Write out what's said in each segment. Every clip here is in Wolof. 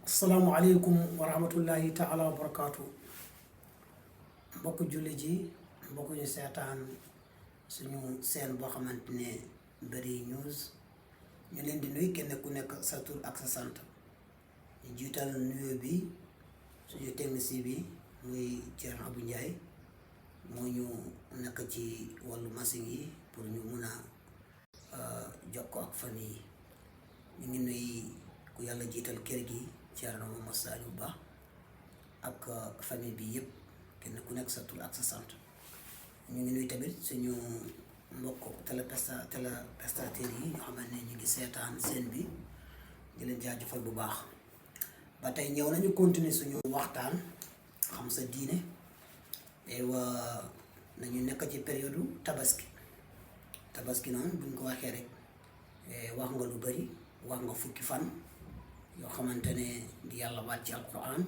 asalaamualeykum wa rahmatullahi taala wa barakaatu mbokk julli ji mbokk ñu seetaan suñu seen boo xamante ne Bari News ñu leen di nuyu kenn ku nekk sa tur ak sa sant ñu jiital nuyoo bi suñu technicien bi muy Thierno Abou Ndiaye moo ñu nekk ci wàllu machine yi pour ñu mun a jokkoo ak famille yi ñu ngi nuyu ku yàlla jiital kër gi Thierno Mohamed Saliou Ba ak famille bi yëpp kenn ku nekk sa tur ak sa sant ñu ngi nuyu tamit suñu mbokk téléspectateurs yi ñoo xamante ne ñu ngi seetaan seen bi di leen jaajëfal bu baax ba tey ñëw nañu continuer suñu waxtaan xam sa diine wa nañu nekk ci période tabaski noonu buñ ko waxee rek wax nga lu bari wax nga fukki fan yoo xamante ne di yàlla waat ci alquran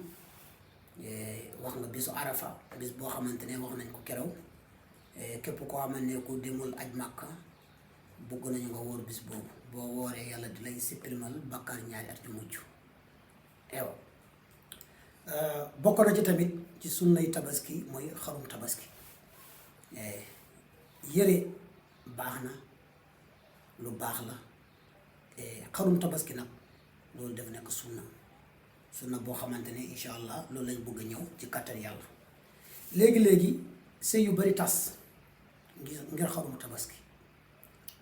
wax nga bisu arafa bis boo xamante ne wax nañ ko keroog képp koo xamante ne ku demul aj màkka bëgg nañu nga wóor bis boobu boo wooree yàlla di lay supprimal bakkaar ñaari at yu mujj ewa bokk na ci tamit ci sunnay tabaski mooy xarum tabaski yëre baax na lu baax la xarum tabaski nag loolu def nekk sunna boo xamante ne incha allah loolu lañ bëgg a ñëw ci kattan yàlla léegi sëy yu bari tas ngir xarum tabaski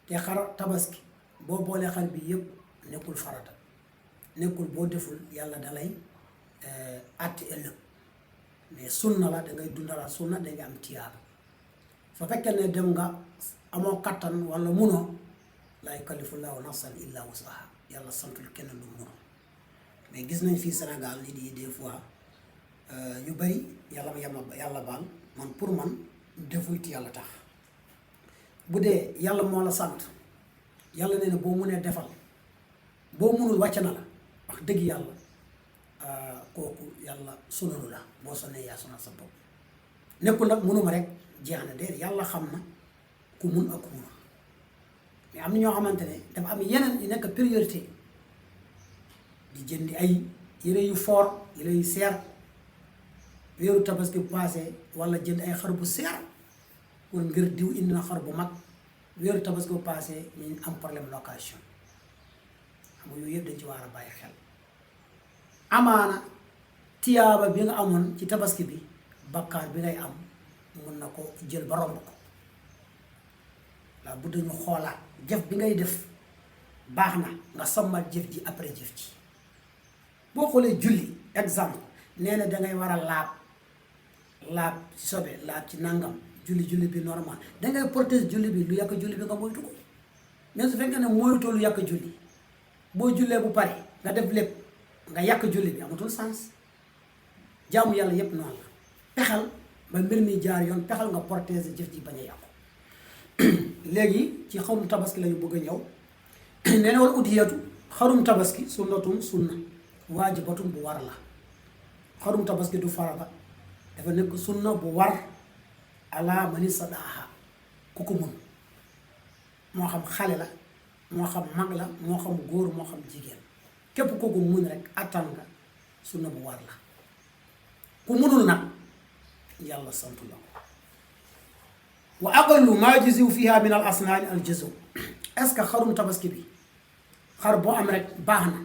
te xar tabaski boo boolee xar bi yëpp nekkul farata nekkul boo deful yàlla dalay àtte ëllëg mais sunna la dangay dundalaat sunna danga am tiyaaba su fekkee ne dem nga amoo kattan wala munoo laa yukallifullahu nafsan illa wusaha yàlla santul kenn lu munoo mais gis nañ fii Sénégal nit yi des fois ñu bari yàlla baal man pour man deful ti yàlla tax bu dee yàlla moo la sant yàlla nee na boo munee defal boo munul wàcc na la wax dëgg yàlla kooku yàlla sonalu la boo sonee yaa sonal sa bopp nekkul nag munuma rek jeex na déedéet yàlla xam na ku mun ak ku mun mais am na ñoo xamante ne dafa am yeneen yu nekk priorité di jëndi ay yére yu fort yére yu seer weeru tabaski bu paase wala jënd ay xar bu seer pour ngir diw indi na xar bu mag weeru tabaski bu paase ñu am problème location xam nga yooyu yëpp dañ ci war a bàyyi xel amaana tiyaaba bi nga amoon ci tabaski bi bakkaar bi ngay am mun na ko jël ba romb ko la bu dañu xoolaat jëf bi ngay def baax na nga sommat jëf ji après jëf ji boo xoolee julli exemple nee na dangay war a laab ci sobe laab ci nangam julli bi normal dangay protéger julli bi lu yàq julli bi nga moytu ko mais su fekkee ne moytoo lu yàq julli boo jullee bu pare nga def lépp nga yàq julli bi amatul sens jaamu yàlla yépp noonu la pexal ba mbir mi jaar yoon pexal nga protéger jëf ji bañ a yàqu léegi ci xarum tabaski lañu bëgg a ñëw nee na wal udhiyatu xarum tabaski sunnatun sunna waajibatun bu war la xarum tabaski du farata dafa nekk sunna bu war ala mani sadaaha ku ko mun moo xam xale la moo xam mag la moo xam góor moo xam jigéen képp ku ko mun rek attan nga sunna bu war la ku munul nag yàlla santu la ko wa aqallu ma yajizu fiha min al asnaani al jazu est-ce que xarum tabaski bi xar boo am rek baax na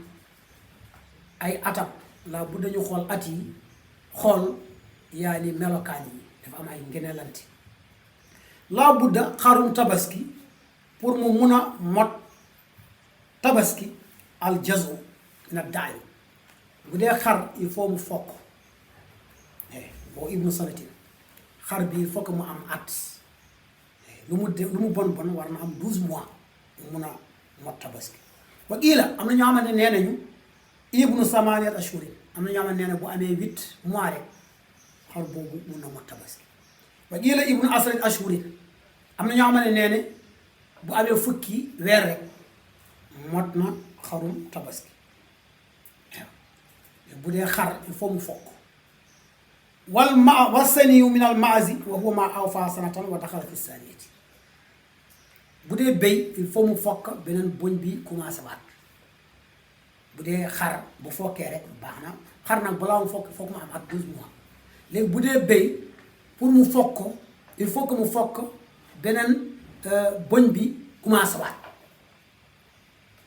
ay atam la bu dañu xool at yi xool yaa ni melokaan yi dafa am ay ngenelanti laa budda xarum tabaski pour mu mun a mot tabaski al jazu na daay bu dee xar il faut mu fokk boo ibnu sanatin xar bi il faut que mu am at lu mu bon war na am 12 mois mu mun a mot tabaski wa ila am na ñoo xamante ne nee nañu ibnu samaniyat ashurin am na ñoo xamante nee na bu amee 8 mois rek xar boobu mun na mot tabaski wa ila ibnu asrin ashurin am na ñoo xamante nee ne bu amee fukki weer rek mot na xarum tabaski bu dee xar il faut mu fokk wal saniyu min al maazi wa huwa ma awfa sanatan wa daxala fi saniyati bu dee béy il faut mu fokk beneen boñ bi commencé waat bu dee xar bu fokkee rek baax na xar nag balaa mu fokk foog mu am at 12 mois léegi bu dee béy pour mu fokk ko il faut que mu fokk beneen bëñ bi commencé waat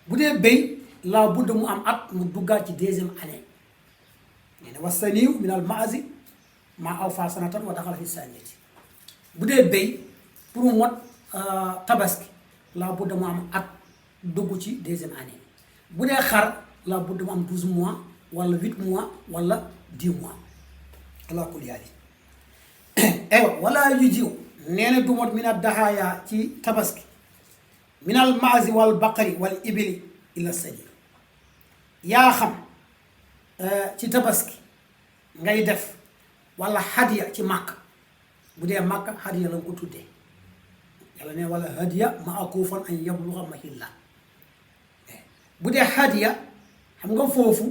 bu dee béy laa budd mu am at mu duggaat ci deuxième année nee na wasaniyu min al maazi maa aw fa sanatan wa daxala fi saniyati bu dee béy pour mu mot tabaski laa budd mu am at dugg ci deuxième année bu dee xar laa budd mu am 12 mois wala 8 mois wala 10 mois ala kulli haal ewa wala yu jiw nee na du mot min al daxaaya ci tabaski min al maazi wal baqari wal ibili illa sani yaa xam ci tabaski ngay def wala hadiya ci màkk bu dee màkk hadiya la nga ko tuddee yàlla ne wala hadiya ma akuufan an yabluga mahilla bu dee hadiya xam nga foofu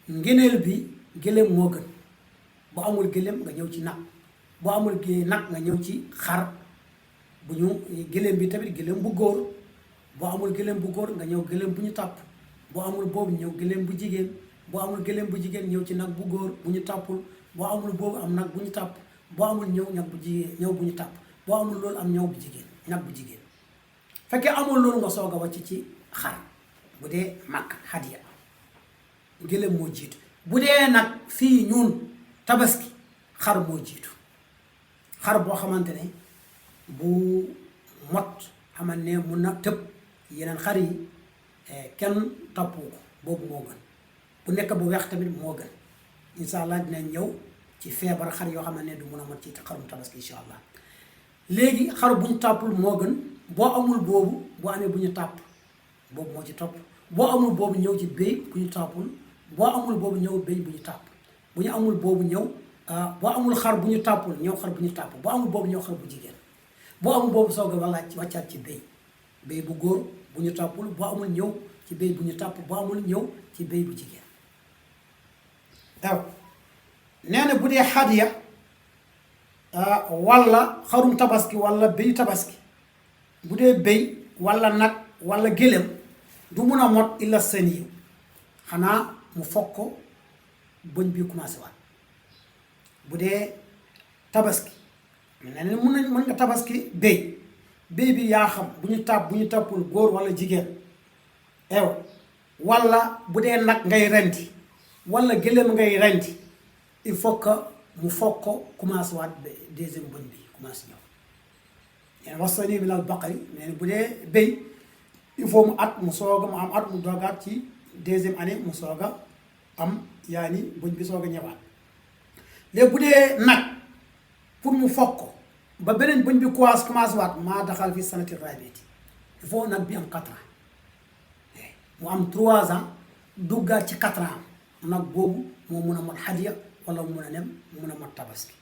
ngeneel bi gëléem moo gën bu amul gëléem nga ñëw ci nag bu amul nag nga ñëw ci xar bu ñu gëléem bi tamit gëléem bu góor boo amul gëléem bu góor nga ñëw gëléem bu ñu tàpp boo amul boobu ñëw gëléem bu jigéen boo amul gëléem bu jigéen ñëw ci nag bu góor bu ñu tàppul boo amul boobu am nag bu ñu tàpp boo amul ñëw nag bu jigéen ñëw bu ñu tàpp boo amul loolu am ñëw bu jigéen nag bu jigéen fekkee amul loolu nga soog a wàcc ci xar bu dee màkk hadiya gëléem moo jiitu bu dee nag fii ñun tabaski xar moo jiitu xar boo xamante ne bu mot xamante ne mun na tëb yeneen xar yi kenn toppu ko boobu moo gën bu nekk bu weex tamit moo gën incha allah dinañ ñëw ci feebar xar yoo xamante ne du mun a mot ci xarum tabaski incha allah léegi xar bu ñu tàppul moo gën boo amul boobu boo amee bu ñu tàpp boobu moo ci topp boo amul boobu ñëw ci béy bu ñu tàppul boo amul boobu ñëw béy bu ñu tàpp bu ñu amul boobu ñëw boo amul xar bu ñu tàppul ñëw xar bu ñu tàpp boo amul boobu ñëw xar bu jigéen boo amul boobu soog a wàccaat ci béy bu góor bu ñu tàppul boo amul ñëw ci béy bu ñu tàpp boo amul ñëw ci béy bu jigéen waaw nee na bu dee hadiya walla xarum tabaski walla béy tabaski bu dee béy walla nag walla gëléem du mun a mot illa saniyu xanaa mu fokk ko bëñ bi commencé waat bu dee tabaski nee na mën nga tabaski béy bi yaa xam bu ñu tàppul góor walla jigéen ew walla bu dee nag ngay rendi walla gëléem ngay rendi il faut que mu fokk ko commencé waat deuxième bëñ bi commencé ñëw yen wasani min al baqari nee na bu dee béy il faut mu at mu soog a mu am at mu doogaat ci deuxième année mu soog a am yaa ni bëñ bi soog a ñëwaat léegi bu dee nag pour mu fokk ko ba beneen bëñ bi commencé waat maa daxal fi sanati rabiati il faut nag bi am 4 ans mu am 3 ans duggaat ci 4 ans nag boobu moo mun a mot hadiya wala mu mun a nem mun a mot tabaski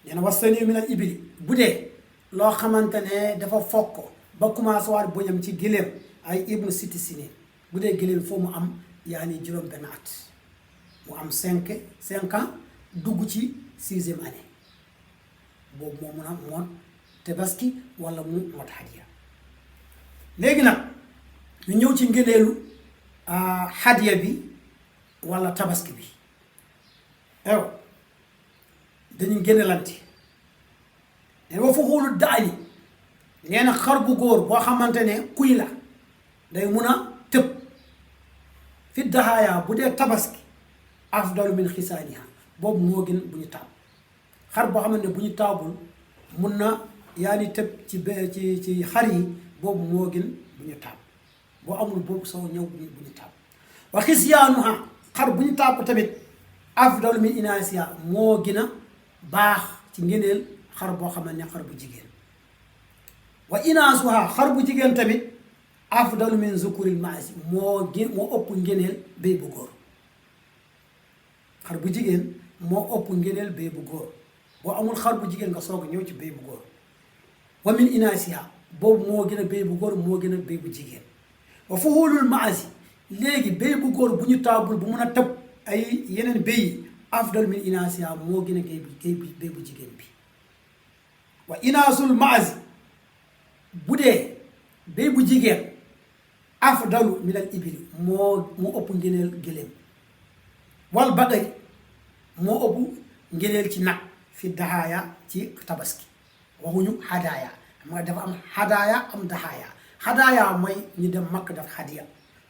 nee na wasani min al ibili bu dee loo xamante ne dafa fokk ba commencé waat bëñam ci gëléem ay ibnu siti sinin bu dee gëléem foo mu am yaa ni juróom benn at mu am 5 ans dugg ci 6e année boobu moo mun a mot tabaski wala mu mot hadiya léegi nag ñu ñëw ci ngëneelu hadiya bi wala tabaski bi ew dañu ngënelante ne wa fa xoolu daani nee na xar bu góor boo xamante ne kuy la day mun a tëb fi daxaaya bu dee tabaski afdalu min xisaaniha boobu moo gën bu ñu taab xar boo xamante ne bu ñu taabul mun na yaa ni tëb ci xar yi boobu moo gën bu ñu taab boo amul boobu soo ñëw bu ñu taab wa xisyaanuha xar bu ñu taab tamit afdalu min inaasiha moo gën a baax ci ngeneel xar boo xamante ne xar bu jigéen wa inaasuha xar bu jigéen tamit afdalu min zukuril maasi moo ëpp ngeneel béy bu góor xar bu jigéen moo ëpp ngeneel béy bu góor boo amul xar bu jigéen nga soog a ñëw ci béy bu góor wa min inaasiha boobu moo gën a béy bu góor moo gën a béy bu jigéen wa fuhulul maasi léegi béy bu góor bu ñu taabul bu mun a tëb ay yeneen béy afdal min inaasiha moo gën a béy bu jigéen bi wa inaasul maasi bu dee béy bu jigéen afdalu min al ibili moo ëpp ngëneel gëléem wal bagari moo ëpp ngëneel ci nag fi daxaaya ci tabaski waxuñu hadaaya xam nga dafa am hadaaya am daxaaya hadaaya mooy ñu dem makk def hadiya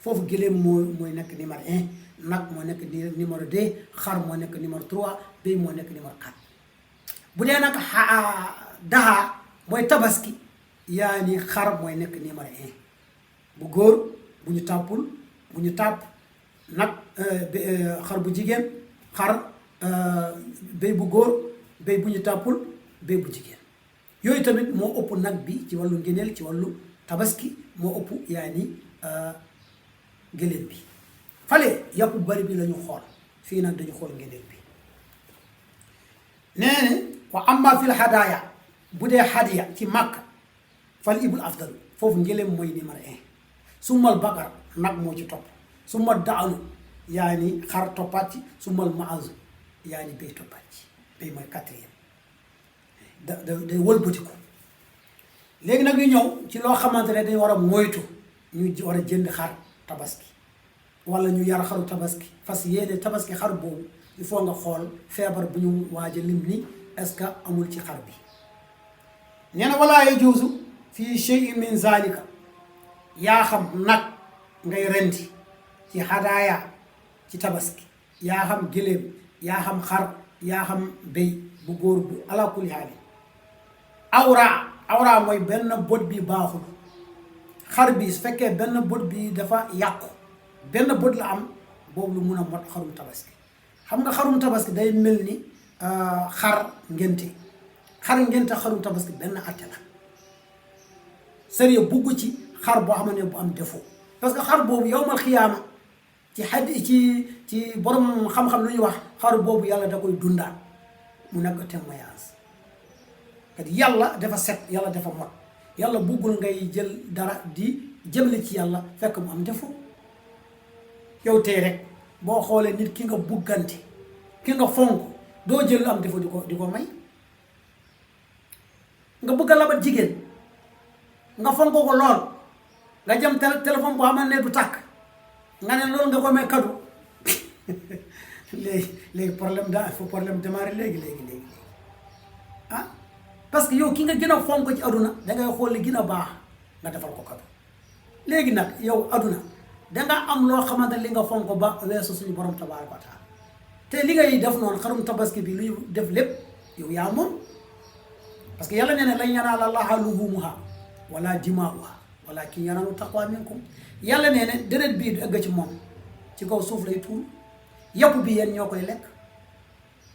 foofu gëléem mooy nekk numéro 1 nag moo nekk numéro 2 xar moo nekk numéro 3 béy moo nekk numéro 4 bu dee nag daxaa mooy tabaski yaani xar mooy nekk numéro 1 bu góor bu ñu tàppul bu ñu tàpp nag xar bu jigéen xar béy bu góor béy bu ñu tàppul béy bu jigéen yooyu tamit moo ëpp nag bi ci wàllu ngëneel ci wàllu tabaski moo ëpp yaani gëléem bi fale yàpp bari bi la ñu xool fii nag dañu xool ngëneel bi nee ne wa amma fil hadaaya bu dee hadiya ci màkk fal ibul afdal foofu ngëléem mooy numéro 1 summal bakar nag moo ci topp summal daanu yaani xar toppaat ci summal maazu yaani béy toppaat ci béy mooy 4e day wëlbatiku léegi nag ñu ñëw ci loo xamante ne dañu war a moytu ñu war a jënd xar tabaski wala ñu yar xaru tabaski fas yéene tabaski xar boobu il faut nga xool feebar bu ñu waaj a lim ni est-ce que amul ci xar bi nee na walaa yajuuzu fii shay'in min zalika yaa xam nag ngay rendi ci hadaaya ci tabaski yaa xam gëléem yaa xam xar yaa xam béy bu góor bu ala kulli haali awra mooy benn bët bi baaxul xar bi su fekkee benn bët bi dafa yàqu benn bët la am boobu lu mun a mot xarum tabaski xam nga xarum tabaski day mel ni xar ngénte xarum tabaski benn atte la sérieux bugg ci xar boo xam ne bu am défaut parce que xar boobu yowmal xiyaama ci borom xam-xam lu ñuy wax xar boobu yàlla da koy dundaat mu nekk témoignage kat yàlla dafa set yàlla dafa mot yàlla buggul ngay jël dara di jëmale ci yàlla fekk mu am défaut yow tey rek boo xoolee nit ki nga buggante ki nga fonk doo jël lu am défaut di ko may nga bëgg a labat jigéen nga fonk ko lool nga jëm téléphone boo xam ne du tàkk nga ne loolu nga ko may kadu léegi problème démarré léegi ah parce que yow ki nga gën a fonk ci aduna dangay xool li gën a baax nga defal ko kadu léegi nag yow aduna danga am loo xamante li nga fonk ba weesu suñu borom tabaaraka wa taala te li ngay def noonu xarum tabaski bi luy def lépp yow yaa moom parce que yàlla nee na lan yanaala llaaha luhuumuhaa wala dimaa'uhaa walaakin yanaaluhu taqwaa minkum yàlla nee na deret bii du egg ci moom ci kaw suuf lay tuur yàpp bi yéen ñoo koy lekk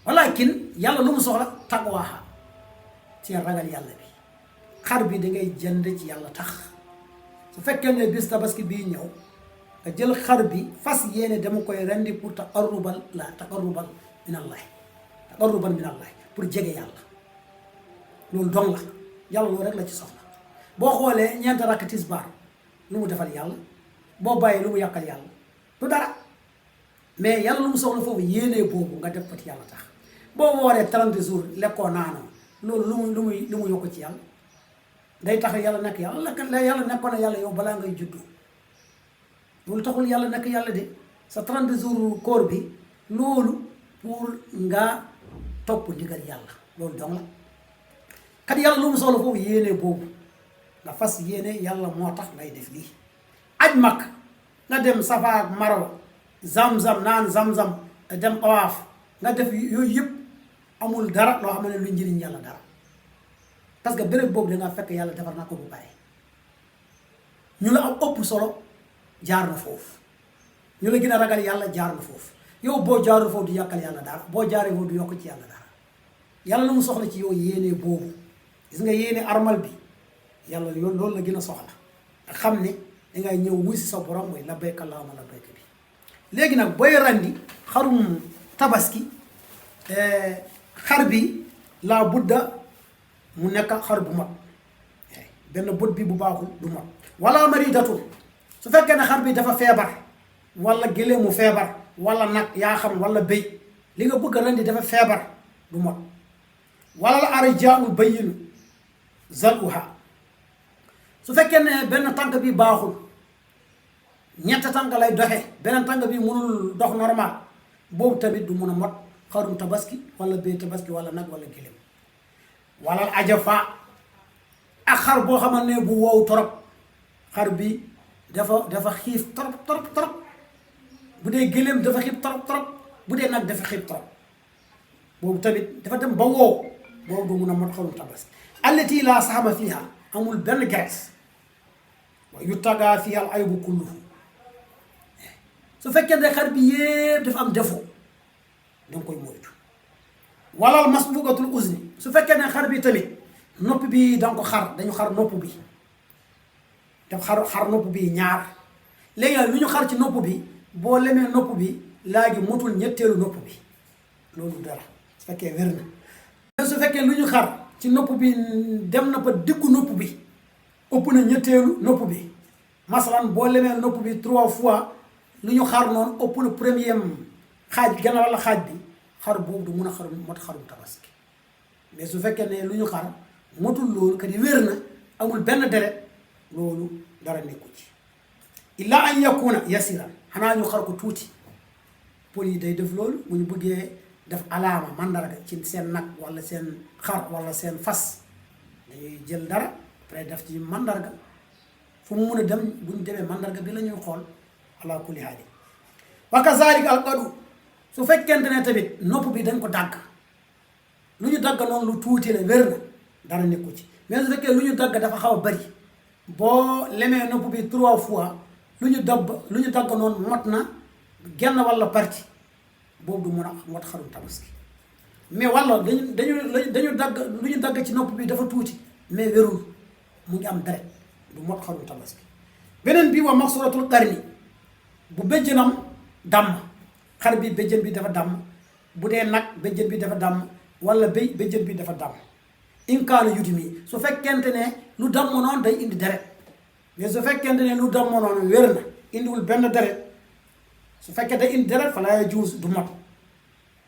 walaakin yàlla lu mu soxla taqwaa ci ragal yàlla bi xar bi da ngay jënd ci yàlla tax su fekkee ne bis tabaski bii ñëw nga jël xar bi fas yéene dama koy rendi pour taqarruban minallahi pour jege yàlla loolu dong la yàlla loolu rek la ci soxla boo xoolee ñeenti rakk tisbaar lu mu defal yàlla boo bàyyi lu mu yàqal yàlla du dara mais yàlla lu mu soxla foofu yéenee boobu nga def ko ci yàlla tax boo wooree 30 jours lekkoo naanoo loolu lu mu yokk ci yàlla day tax yàlla nekk yàlla yàlla nekkoon na yàlla yow balaa ngay juddu loolu taxul yàlla nekk yàlla de sa 30 jours koor bi loolu pour nga topp ndigal yàlla loolu dong la kat yàlla lu mu soxla foofu yéene boobu nga fas yéene yàlla moo tax ngay def lii aj mag nga dem Safa ak Marwa zam-zam naan zam-zam dem tawaaf nga def yooyu yëpp amul dara loo xam ne lu njëriñ yàlla dara parce que béréb boobu da nga fekk yàlla defar na ko bu pare ñu la am ëpp solo jaar na foofu ñu la gën a ragal yàlla jaar na foofu yow boo jaarul foofu du yàqal yàlla dara boo jaaree foofu du yokk ci yàlla dara yàlla lu mu soxla ci yow yéene boobu gis nga yéene armal bi yàlla loolu la gën a soxla nga xam ne dangay ñëw wuy si sa borom mooy labbayka allahumma labbayka bi léegi nag booy randi xarum tabaski xar bi laa budda mu nekk xar bu mat benn bët bi bu baaxul du mat wala maridatul su fekkee ne xar bi dafa feebar wala gëléem mu feebar wala nag yaa xam wala béy li nga bëgg a rendi dafa feebar du mat wala la arjaa'ul bayyinu zaluha su fekkee ne benn tànk bi baaxul ñett tànk lay doxe beneen tànk bi mënul dox normal boobu tamit du mun a mot xarum tabaski wala béy tabaski wala nag wala gëléem wala ajafa ak xar boo xamante ne bu wow torop xar bi dafa xiif torop bu dee gëléem dafa xiif torop bu dee nag dafa xiif torop boobu tamit dafa dem ba wow boobu du mun a mot xarum tabaski allati laa saxama fiha amul benn graisse wa yuttagaa fiha al aybu kulluhu su fekkee ne xar bi yépp dafa am défaut danga koy moytu walal masbuqatul uzni su fekkee ne xar bi tamit nopp bi danga ko dañu xar nopp bi daf xar nopp bi ñaar léegi nag lu ñu xar ci nopp bi boo lemee nopp bi laagi motul ñetteelu nopp bi loolu dara su fekkee wér na su fekkee lu ñu xar ci nopp bi dem na ba diggu nopp bi ëpp na ñetteelu nopp bi masalan boo lemee nopp bi 3 fois lu ñu xar noonu ëpp na premier xaaj gannaaw wala xaaj bi xar boobu du mun a xarum mot xarum tabaski mais su fekkee ne lu ñu xar motul loolu kat yi wér na amul benn deret loolu dara nekku ci illa an yakuna yasiran xanaa ñu xar ko tuuti pël yi day def loolu bu ñu bëggee def alaama mandarga ci seen nag wala seen xar wala seen fas dañuy jël dara après def ci mandarga fu mu mun a dem bu ñu demee mandarga bi la ñuy xool ala kulli haali wa kazalika al qadu su fekkente ne tamit nopp bi dañ ko dagg lu ñu dagg noonu lu tuuti la wér na dara nekku ci mais su fekkee lu ñu dagg dafa xaw a bari boo lemee nopp bi 3 fois lu ñu dagg noonu mot na genn walla parti boobu du mun a mot xarum tabaski mais walla dañu dagg lu ñu dagg ci nopp bi dafa tuuti mais wérul mu ngi am deret du mot xarum tabaski beneen bi wa maxsuratul qarni bu béjjënam damm xar bi béjjën bi dafa damm bu dee nag béjjën bi dafa damm walla béy béjjën bi dafa damm inkaana yutimi su fekkente ne lu damm noonu day indi deret mais su fekkente ne lu damm noonu wér na indiwul benn deret su fekkee day indi deret fa laa yajuuz du mot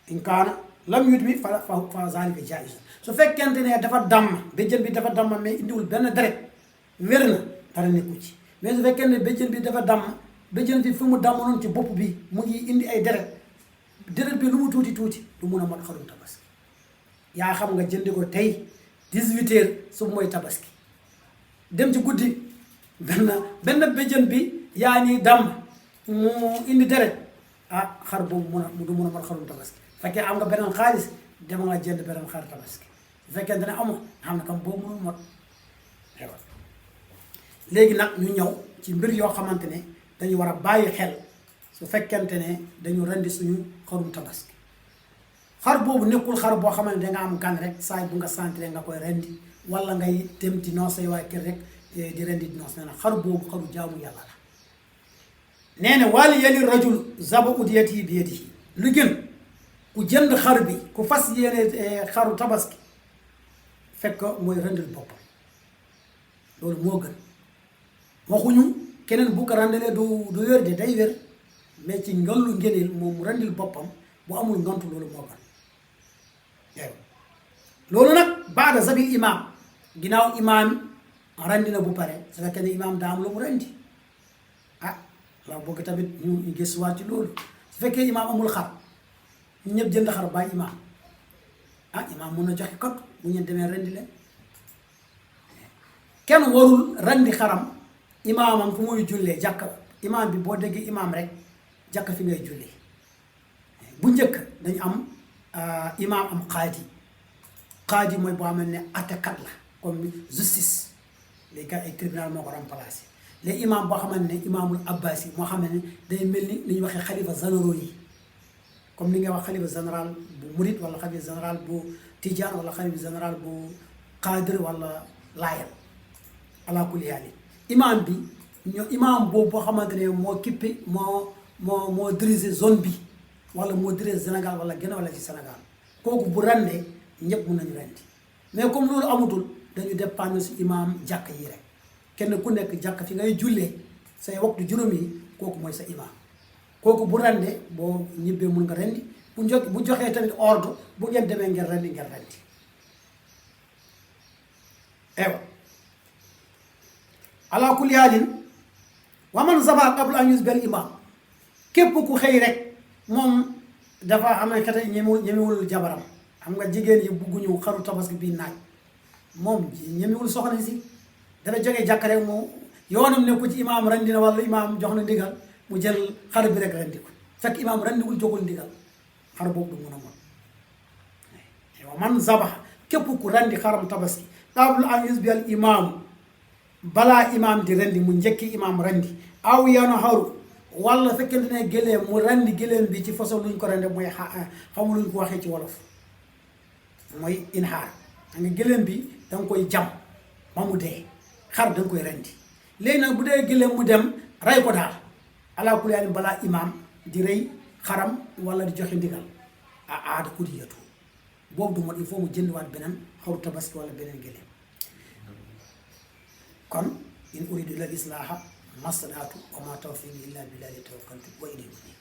inkaana lam yutimi fa zaalika jaa'iz su fekkente ne dafa damm béjjën bi dafa damm mais indiwul benn deret wér na dara nekku ci mais su fekkee ne béjjën bi dafa damm béjjën bi fi mu damm noonu ci bopp bi mu ngi indi ay deret bi lu mu tuuti du mun a mot xarum tabaski yaa xam nga jëndi ko tey 18 heures su mooy tabaski dem ci guddi benn béjjën bi yaa ni damm mu indi deret xar boobu du mun a mot xarum tabaski fekkee am nga beneen xaalis dem nga jënd beneen xar tabaski bu fekkente ne amoo xam ne kam boobu mënul mot léegi nag ñu ñëw ci mbir yoo xamante ne dañu war a bàyyi xel su fekkente ne dañu rendi suñu xarum tabaski xar boobu nekkul xar boo xamante ne danga am gan rek saay bu nga sentir nga koy rendi wala ngay dem di noos say waa kër rek di rendi di noos nee na xar boobu xaru jaamu yàlla la nee na wala yali rajul zaba udiyati bi yadihi lu gën ku jënd xar bi ku fas yéene xaru tabaski fekk mooy rendil boppam loolu moo gën waxuñu keneen bu ko rendalee du wér de day wér mais ci ngollu ngëneel moom rendil boppam bu amul ngont loolu moo gën loolu nag baada zabil imam ginnaaw imaam rendi na bu pare su fekkee ne imaam daa am lu mu rendi la bëgg tamit ñu gëstuwaat ci loolu su fekkee imaam amul xar ñu ñëpp jënd xar bàyyi imaam imaam mun na joxe kot bu ngeen demee rendi leen kenn warul rendi xaram imaamam fu muy jullee jàkka imaam bi boo déggee imaam rek jàkka fi ngay jullee bu njëkk dañu am imaam am xaadi mooy boo xam ne attekat la comme justice léegi ay tribunal moo ko remplacé léegi imaam boo xamante ne imaamul abbasi moo xam ne day mel ni li ñuy waxee xalifa généraux yi comme ni ngay wax xalifa général bu murit wala xalifa général bu tijaan wala xalifa général bu xaadir wala laayal ala kulli haal imaam bi imaam boobu boo xamante ne moo kippe moo dirigé zone bi wala moo dirigé Sénégal wala gën wala ci Sénégal kooku bu rendee ñëpp mun nañu rendi mais comme loolu amatul dañu dépendre si imaam jàkk yi rek kenn ku nekk jàkk fi ngay jullee say waxtu juróom yi kooku mooy sa imaam kooku bu rendee boo ñibbee mun nga rendi bu joxee tamit ordre bu ngeen demee ngeen rendi ala kulli haalin wa man zaba qabla an yusbal imam képp ku xëy rek moom dafa am na kat ñemewul jabaram xam nga jigéen yi bugguñu xaru tabaski bii naaj moom ñemewul soxna si dafa jógee jàkk rek mu yoonam ne ko ci imaam rendi na wala imaam jox na ndigal mu jël xar bi rek rendi ko fekk imaam rendiwul joxul ndigal xar boobu du mun a mën wa man zabax képp ku rendi xaram tabaski qabla an yusbihal imaam balaa imaam di rendi mu njëkki imaam rendi aw yanharu wala fekkente ne gëléem mu rendi gëléem bi ci façon luñ ko rende mooy xamu luñ ko waxee ci wolof mooy inhaar xam nga gëléem bi danga koy jam ba mu dee xar danga koy rendi léegi nag bu dee gëléem mu dem rey ko daal ala kulli haal balaa imaam di rey xaram wala di joxe ndigal aada udiyatu boobu du mot il faut mu jëndiwaat beneen xaru tabaski wala beneen gëléem kon in uridu illa al islaaha mastadaatu wa ma tawfiqi illa billahi tawakkaltu wa ilayhi